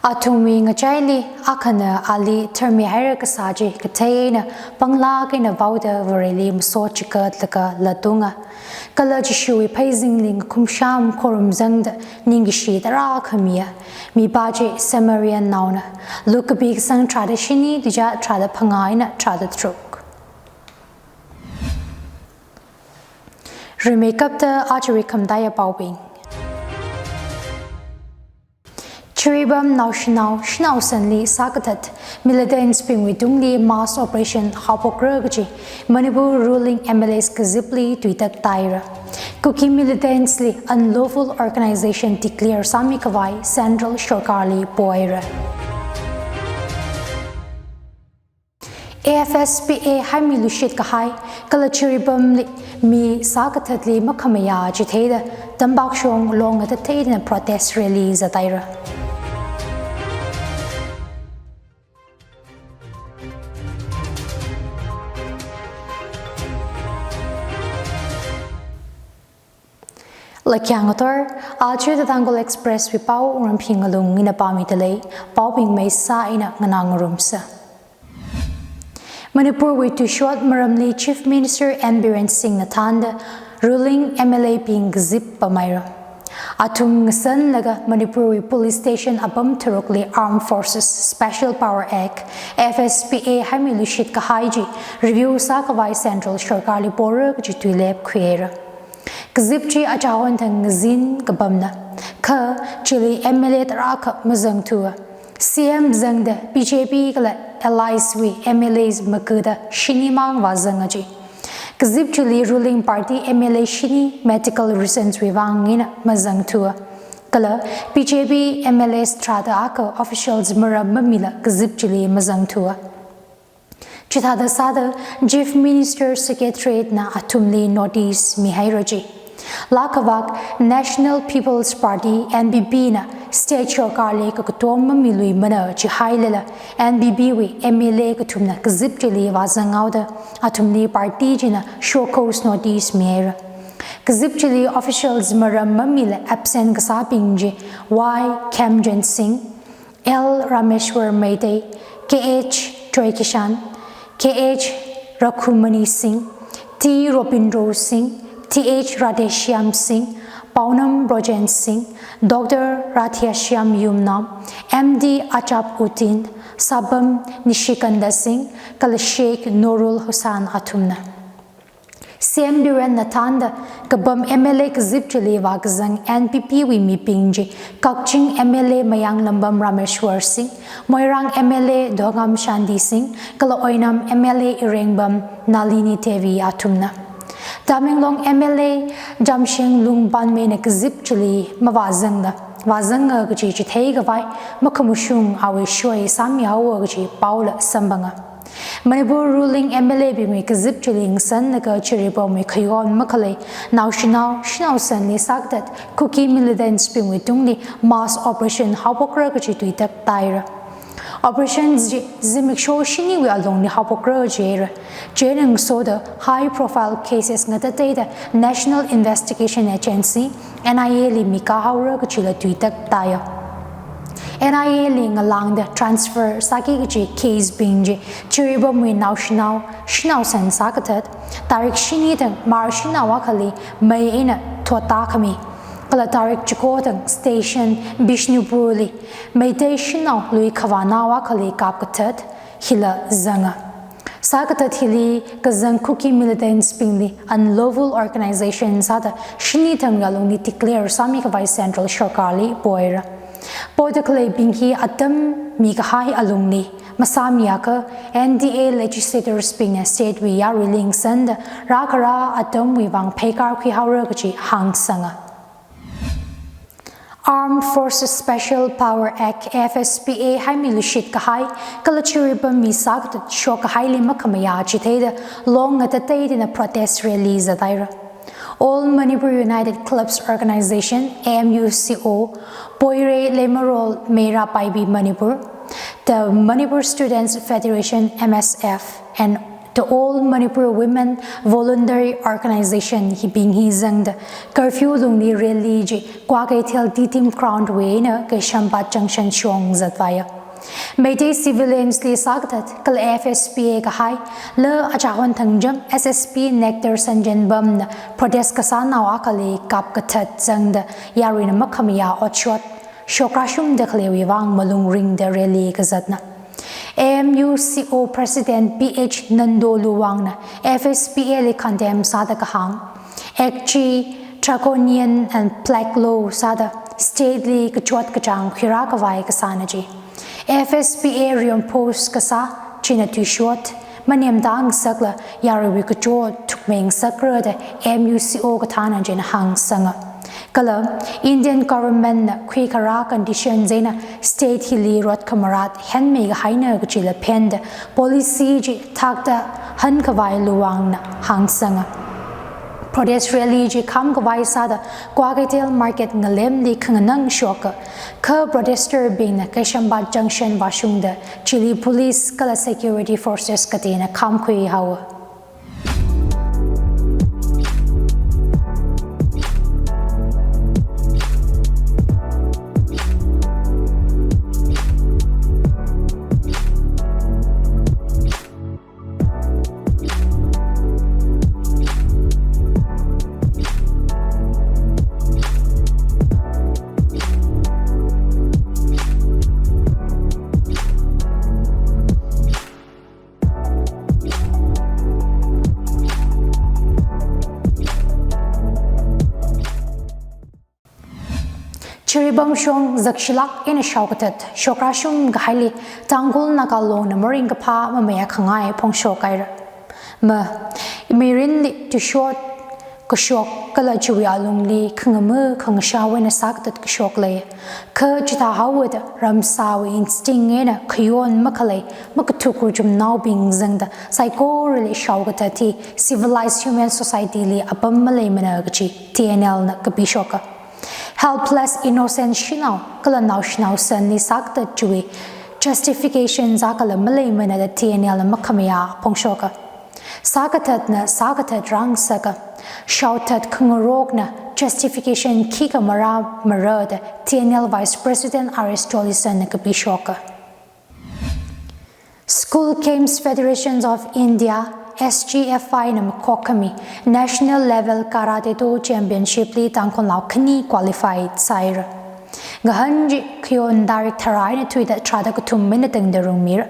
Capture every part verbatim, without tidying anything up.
Athumwui ngachaili akhana ali tharmihaira kasā chi kathei eina panglāk eina vaoda Vareli masochigatlaga latunga. Kala Jishuwui pheizingli ngakhumsham khorumzangda ningkashi tarākha miya. Mipā chi Samarian naona. Luke kapi kasang tharāda shini, tuizā tharāda phangā eina tharāda tharuk. Rimeikapta aja rikhamtaiya paobing. Jiribam naoshinao, shanao sanli sākathat militants bingwui tungli mass operation haophokra kaji Manipur ruling M L As kazipli tuitaktaira. Kuki militants li unlawful organization declare sāmikhavai Central Sarkarli poira. A F S P A haimi luishit kahai, kala Jiribamli mi sākathatli makhamayā chitheida, Tambakshong long ngatatheina protest rally zataira. Lakyang ator, aja The Tangkhul Express wui pao Wungramphing Ngalung ina pāmidalei, paobing maisā ina nganā ngarumsa. Manipurwui tuishot maramli Chief Minister N Biren Singh na thānda ruling M L A bing kazip pamaira. Athum ngasanlaga Manipurwui police station apam tharukli Armed Forces Special Power Act, F S P A haimi luishit kahai chi review sākhavai Central Sarkarli pora kaji tuilep khuira. Kazip chi achahon thang ngazin kapamna, kha chili M L A tarākha mazangthua. C M zangda B J P kala allies wui M L As makuda shini mang vāzanga ji. Kazip chili ruling party M L A shini medical reasons wui vang eina mazangthua. Kala B J P M L As tharāda akha officials maram mamila kazip chili mazangthua. Chithāda sāda Chief Minister Secretariat na athumli notice mihaira ji. Laa kavak National People's Party, N P P na state sarkarli kakatom mamiluimana jihailala N P P wui M L A kathumna kazip chili vāzanghaoda athumli party china show cause notice mihaira. Kazip chili officials maram mamila absent kasābing chi Y Kamjan Singh, L Rameshwar Meitei, K H Joykishan, K H Raghumani Singh, T Robindro Singh, T H Radheshyam Singh, Paonam Brojen Singh, Doctor Radheshyam Yumnam, M D Ajab Uddin, Sabam Nishikanda Singh, kala Sheikh Nurul Hussain athumna. C M Biren na thānda kapam M L A kazip chili vākazang N P P wui mibing chi, Kakching M L A Mayanglambam Rameshwar Singh, Moirang M L A Dongam Shanti Singh, kala Oinam M L A Irengbam Nalini Devi athumna. Tamenglong M L A Jamshenglung Banmei na kazip chili mavāzangla, vāzanga kaji chitheikhavai makhamashung awui shoi sāmihaowa kaji paola samphanga. Manipur ruling M L A bingwui kazip chili ngasanlaga Jiribamwui khayon makhalei naoshinao, shanao sanli sākathat Kuki militants bingwui tungli mass operation haophokra kaji tuitaktaira. Operation chi zimiksho shiniwui alungli haophokra jira. Chieina ngasoda high profile cases ngatatheida National Investigation Agency, N I A li mikā haora kajila tuitaktaiya. N I A li ngalāngda transfer sāki kaji case bing chi Jiribamwui naoshinao, shanao san sākathat, tarik shini thang March shanao akhali mei eina thotda khami, kala tarik chiko thang station Bishnupur li Meitei shanao lui khavānao akhali kapkathat hila zanga. Sākathat hili kazang Kuki militants bingli unlawful organization sāda shini thang alungli declare sāmikhavai Central Sarkarli poira. Poida khaleibing hi atam mikahai alungli masāmiakha N D A legislators bingna state wui yaruili ngasanda rākhara atamwui vang pheikar khuihaora kaji hāngsanga. Armed Forces Special Power Act, F S P A haimi luishit kahai, kala Jiribam mi sākathat shok kahaili makhamayā chitheida long ngatatheidana protest rally zataira. All Manipur United Clubs Organization, A M U C O, Poirei Leimarol Meira Paibi Manipur, the Manipur Students Federation, M S F, and The All Manipur Women Voluntary Organization hibing hi zangda curfew lungli rally chi Kwakeithel Tidim Ground wui eina Keshwampat Junction shong zatvāya. Meitei civilians li sākathat kala F S P A kahai, la achahon thangjam S S P Nectar Sanjenbamna protest kasānao akhali kapkathat zangda yaruina makhamayā otshot shokrashumda khaleiwui vang malung ringda rally kazatna. A M U C O President P H Nando Luwangna F S P A li condemn sāda kahāng, Act chi draconian and black law sāda state li kachot kachāng khuirā khavai kasāna chi. F S P A reinforce kasā china tuishot manemtang sakla yaruiwui kachot thukmeng sakra da M U C O kathāna china hāngsanga. Kala Indian government na khuikharā condition china state hili rot khamarat henmei kahaina kachila phenda policy chi thakta han khavai Luwangna hāngsanga. Protest rally chi kham khavai sāda Kwakeithel Market ngalemli khanganang shoka, kha protester bingna Keshwampat Junction vāshungda chili police kala security forces kateina khamkhui haowa. Jiribam shong zakshilāk eina shaokathat shokrashum kahaili Tangkhul Naga Longna maringkaphā mamayā khangai phongshok haira. Ma, mirinli tuishot kashok kala chiwui alungli khangama khangashao eina sākathat kashok lei. Kha chithā haoda ramsāwui instinct eina khayon makhalei makathuk kachumnaobing zangda saikorali shaokathat hi civilized human society li apam maleimana kachi T N L na kapishoka. Helpless innocent shanao kala naoshinao sanli sākathat chiwui justification sākhala maleimana da T N L na makhamayā phongshoka. Sākathatna sākathat rāngasaka, shaothat khangarokna justification khikha marāmara da T N L Vice President R S Jollyson na kapishoka. School Games Federations of India, S G F I na makhokkhami National Level Karate Do Championship li Tangkhulnao khani qualified sāhaira. Ngahān chi khayon tarik tharā eina thuida tharāda kathum eina tangda rungmira.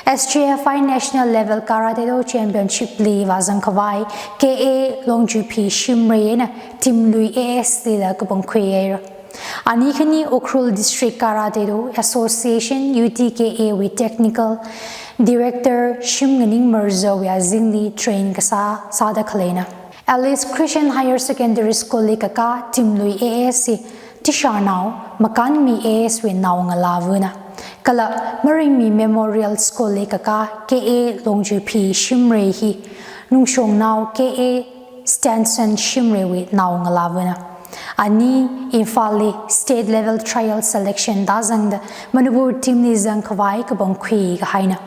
S G F I National Level Karate Do Championship li vāzang khavai K A Longjuiphi Shimray eina Timlui A S lila kapangkhui haira. Ani khani Ukhrul District Karate Do Association, U D K A wui Technical Director Shimnganing Marzo wui azingli train kasā sāda khaleina. Alice Christian Higher Secondary School li kakā Timlui A S hi Tisharnao Makanmi A S wui naongalāvana. Kala Maringmi Memorial School li kakā K A Longjuiphi Shimray hi Nungshongnao K A Stanson Shimray wui naongalāvana. Ani Imphal li state level trial selection da zangda Manipur team li zang khavai kapangkhui kahaina.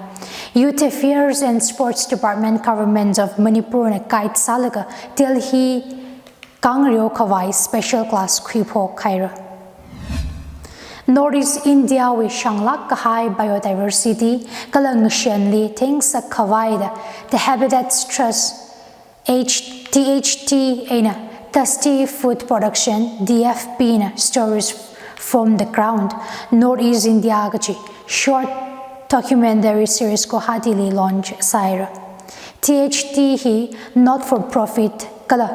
Youth Affairs and Sports Department, Government of Manipur na guide sālaga Delhi kangreo khavai special class khuiphok haira. North East India wui shanglāk kahai biodiversity kala ngashanli thengsak khavai da The Habitats Trust H T H T eina Tasty Food Production, D F P na Stories from the Ground, North East India kachi short documentary series Guwahati li launch sāhaira. T H T hi not for profit kala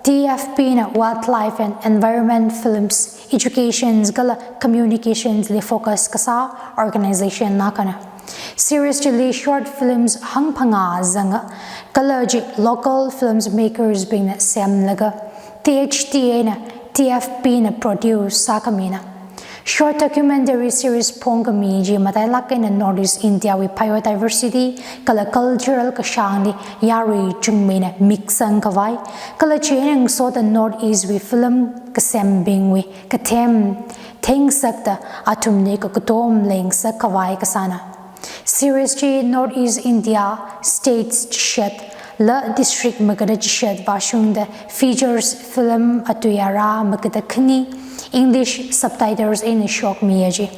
D F P na wildlife and environment films, educations kala communications li focus kasā organization na akhana. Series chili short films hangphangā zanga, kala chi local films makers bingna semlaga T H T eina D F P na produce sākhamina. Short documentary series phongkhami chi matailāk eina North East India wui biodiversity kala cultural kashāngli yarui chungmeina mik sang khavai, kala chieina ngasoda North East wui film kasembingwui kathem thengsakta athumli kakatom leingasak khavai kasāna. Series chi North East India states chishat la district magada chishat vāshungda features film atui ara magada khani English subtitles eina shokmiya ji.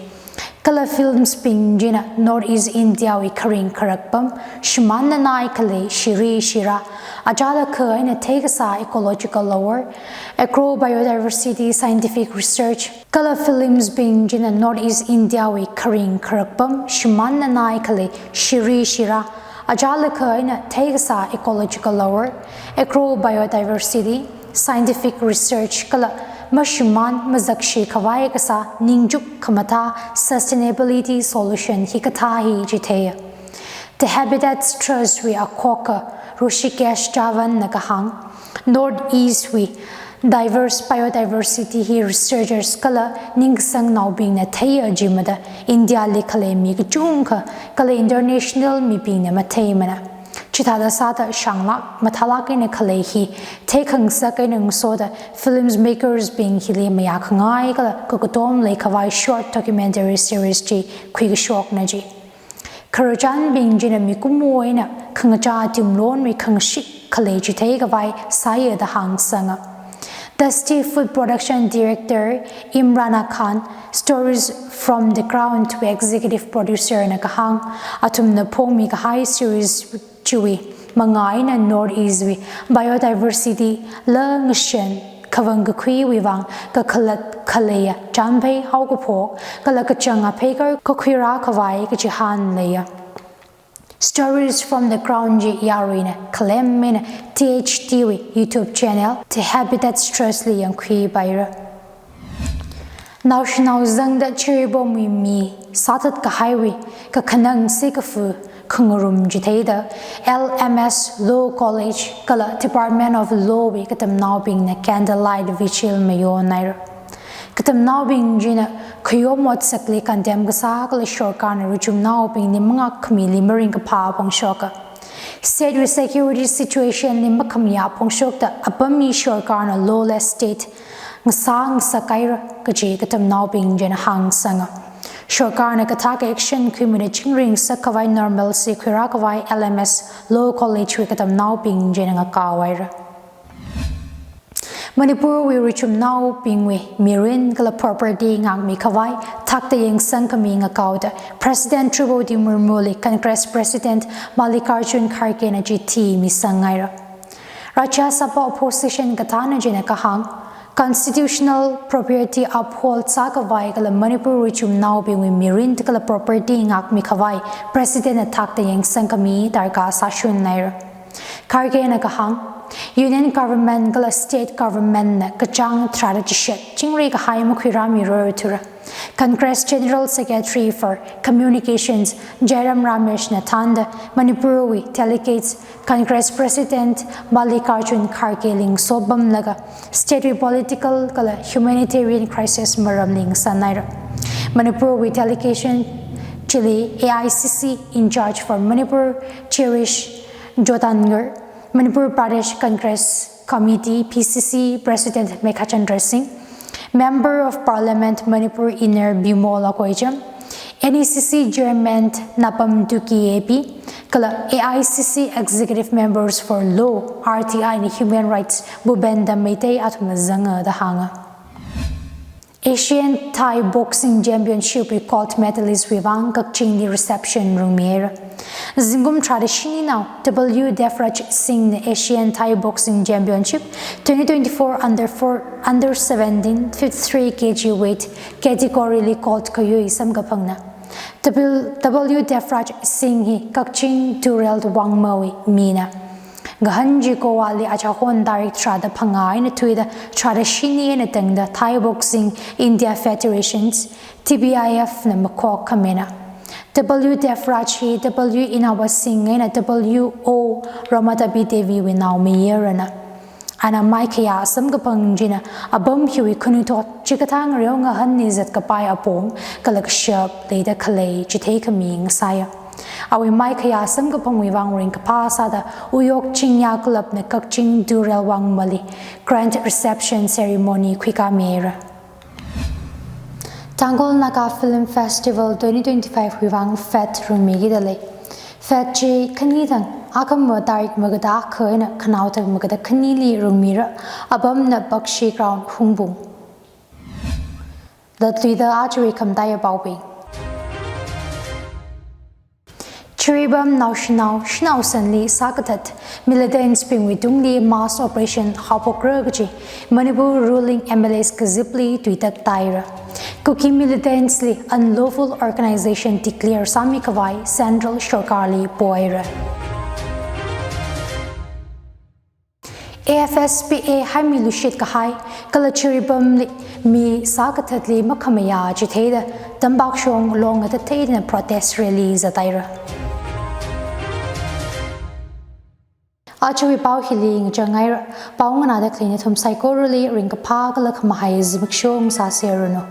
Kala films bing china North East India wui kharing kharakpam, shimānnanai khalei shiri shira, achālakha eina theikasā ecological awor, agrobiodiversity, scientific research, kala films bing china North East India wui kharing kharakpam, shimānnanai khalei shiri shira, achālakha eina theikasā ecological awor, agrobiodiversity, scientific research kala mashimān mazakshi khavai kasā ningchuk khamathā sustainability solution hikathā hi chitheiya. The Habitats Trust wui akhokha Hrishikesh Chavan na kahāng, North East wui diverse biodiversity hi researchers kala ningkasangnaobingna theiya jimada India li khalei mi kachungkha kala international mibingna matheimana. Chithāda sāda shanglāk mathālāk eina khalei hi theikhangasak eina ngasoda films makers bing hili mayākhangai kala kakatom leikhavai short documentary series chi khuikashokna ji. Khararchanbing china mikumo eina khangachā timlonwui khangashik khalei chitheikhavai sāya da hāngsanga. Dusty Food Production Director Imrana Khan, Stories from the Ground wui executive producer na kahāng, athumna phongmi kahai series chiwui mangā eina North East wui biodiversity la ngashan khavang kakhuiwui vang kakhalat khaleiya chānphei haokaphok kala kachanga pheikar kakhuirā khavai kachihān leiya. Stories from the Ground chi yaruina khalem eina T H T wui YouTube channel The Habitats Trust li yangkhuipaira. Naoshinao zangda chiribomwui mi sāthat kahaiwui kakhanang sikafu khangarum chitheida L M S Law College kala Department of Law wui katamnaobingna candlelight vigil mayonaira. Katamnaobing china khayom otsakli condemn kasā kala sorkarna ruichumnaobingli mangākhamili maringkaphā phongshoka. State wui security situation li makhamayā phongshokta apamli sorkarna lawless state ngasā ngasakhaira kaji katamnaobing china hāngsanga. Sorkarna kathāka action khuimida chingri ngasak khavai normalcy khuirā khavai L M S Law College wui katamnaobing china ngakaohaira. Manipur wui ruichumnaobingwui mirin kala property ngākmi khavai thakta yangsang khami ngakaoda President Droupadi Murmu li Congress President Mallikarjun Kharge na chithi misanghaira. Rajya Sabha opposition kathāna china kahāng, constitutional property uphold sākhavai kala Manipur ruichumnaobingwui mirin kala property ngākmi khavai President na thakta yangsang khami darkar sāshunhaira. Kharge na kahāng, Union Government kala State Government na kachāng tharāda chishat chingri kahai makhuirāmirarthura. Congress General Secretary for Communications Jairam Ramesh na thānda Manipur wui delegates Congress President Mallikarjun Kharge li ngaso pamlaga state wui political kala humanitarian crisis maramli ngasānhaira. Manipur wui delegation chili A I C C in charge for Manipur Cherish Jothankar, Manipur Pradesh Congress Committee, P C C, President Meghachandra Singh, Member of Parliament Manipur Inner Bimol Akoijam, N E C C Chairman Napam Tuki A P, kala A I C C Executive Members for Law, R T I and Human Rights Bhupender Meitei athumna zanga da hānga. Asian Thai Boxing Championship wui gold medalist wui vang Kakchingli reception rungmihaira. Zingkum tharāda shininao W Devraj Singh na Asian Thai Boxing Championship twenty twenty-four under four, under seventeen fifty-three K G weight category li gold kayui samkaphangna. W, W Devraj Singh hi Kakching Durel Wangmawui mina. Ngahān chi Goa li achahon tarik tharāda phangā eina thuida tharāda shini eina tangda Thai Boxing India Federations, T B I F na makhok khamina. W Devraj hi W Inaba Singh eina W O Ramatabi Devi wui naomayarana. Ana maikhayā samkaphang china apam hiwui khanuithot chikathā ngareo ngahānli zatkapai apong kala kashap leida khalei chitheikhami ngasāya. Awui maikhayā samkaphangwui vang ringkaphā sāda Uyok Chingya Club na Kakching Durel Wangmali grand reception ceremony khuikāmira. Tangkhul Naga Film Festival twenty twenty-five wui vang FAT rungmikida lei. FAT chi khani thang, akhama tarik magada akha eina khanaothang magada khanili rungmira, apamna Bakshi Ground, Hungpung. Latluida ajawui khamataiya paobing. Jiribam naoshinao, shanao sanli sākathat militants bingwui tungli mass operation haophokra kaji Manipur ruling M L As kazipli tuitak tāhaira. Kuki militants li unlawful organization declare sāmikhavai Central Sorkarli pohaira. A F S P A haimi luishit kahai kala Jiribamli mi sākathatli makhamayā chitheida Tambakshong Long ngatathaina protest rally zathaira. Ajawui pao hili ngachang haira. Pao nganāda khalei nathum saikorali ringkaphā kala khamahai zimiksho sāseranu.